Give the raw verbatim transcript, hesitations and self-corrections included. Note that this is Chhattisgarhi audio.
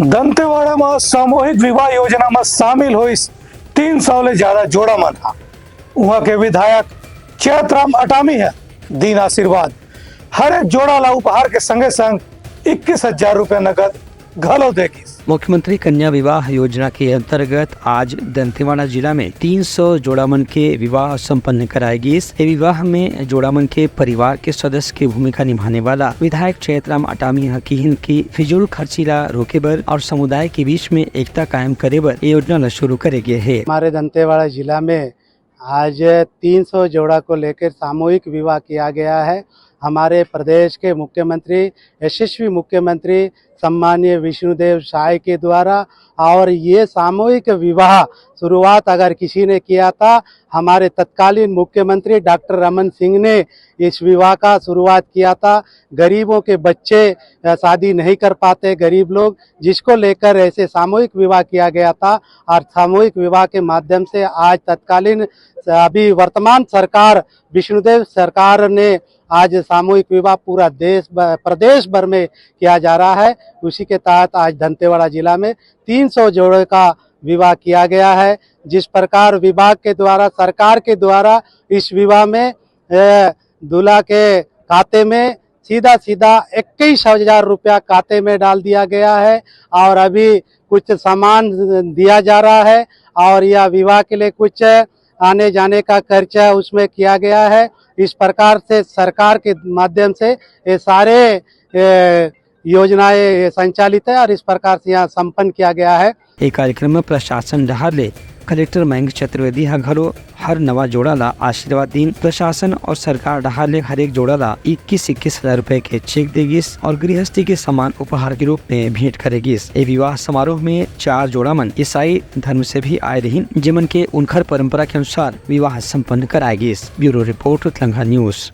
दंतेवाड़ा म सामूहिक विवाह योजना म शामिल होइस तीन सौ ले ज्यादा जोड़ा मन ह। उहां के विधायक चैतराम अटामी ह दीन आशीर्वाद। हर एक जोड़ा ला उपहार के संगे संग इक्कीस हजार रुपया नगद घलो दे गिस। मुख्यमंत्री कन्या विवाह योजना के अंतर्गत आज दंतेवाड़ा जिला में तीन सौ जोड़ा मन के विवाह संपन्न कराए गिस। ये विवाह में जोड़ा मन के परिवार के सदस्य के भूमिका निभाने वाला विधायक चैतराम अटामी ह किहिन कि फिजूल खर्ची ला रोके बर और समुदाय के बीच में एकता कायम करे बर ये योजना ला शुरू करे गे हे। हमारे दंतेवाड़ा जिला में आज तीन सौ जोड़ा को लेकर सामूहिक विवाह किया गया है। हमारे प्रदेश के मुख्यमंत्री, यशस्वी मुख्यमंत्री सम्माननीय विष्णुदेव साय के द्वारा, और ये सामूहिक विवाह शुरुआत अगर किसी ने किया था, हमारे तत्कालीन मुख्यमंत्री डॉक्टर रमन सिंह ने इस विवाह का शुरुआत किया था। गरीबों के बच्चे, अ, शादी नहीं कर पाते, गरीब लोग, जिसको लेकर ऐसे सामूहिक विवाह किया गया था। और सामूहिक विवाह के माध्यम से आज तत्कालीन, अभी वर्तमान सरकार, विष्णुदेव सरकार ने आज सामूहिक विवाह पूरा देश ब-, प्रदेश भर में किया जा रहा है। उसी के तहत आज दंतेवाड़ा जिला में तीन सौ जोड़े का विवाह किया गया है। जिस प्रकार विभाग के द्वारा, सरकार के द्वारा इस विवाह में, ए, दूल्हा के खाते में सीधा सीधा इक्कीस हजार रुपया खाते में डाल दिया गया है और अभी कुछ सामान दिया जा रहा है और यह विवाह के लिए कुछ आने जाने का खर्चा उसमें किया गया है। इस प्रकार से सरकार के माध्यम से ये सारे, ए, योजनाएं संचालित है और इस प्रकार से यहाँ संपन्न किया गया है। ये कार्यक्रम में प्रशासन डहार ले कलेक्टर मयंक चतुर्वेदी ह घलो हर नवा जोड़ा ला आशीर्वाद दीन। प्रशासन और सरकार डहार ले हर एक जोड़ा ला इक्कीस इक्कीस हजार रुपए के चेक दे गिस और गृहस्थी के सामान उपहार के रूप में भेंट करे गिस। ये विवाह समारोह में चार जोड़ा मन ईसाई धर्म से भी आए रहिन, जेमन के उनखर परंपरा के अनुसार विवाह संपन्न कराए गिस। Bureau report, Utlangha news.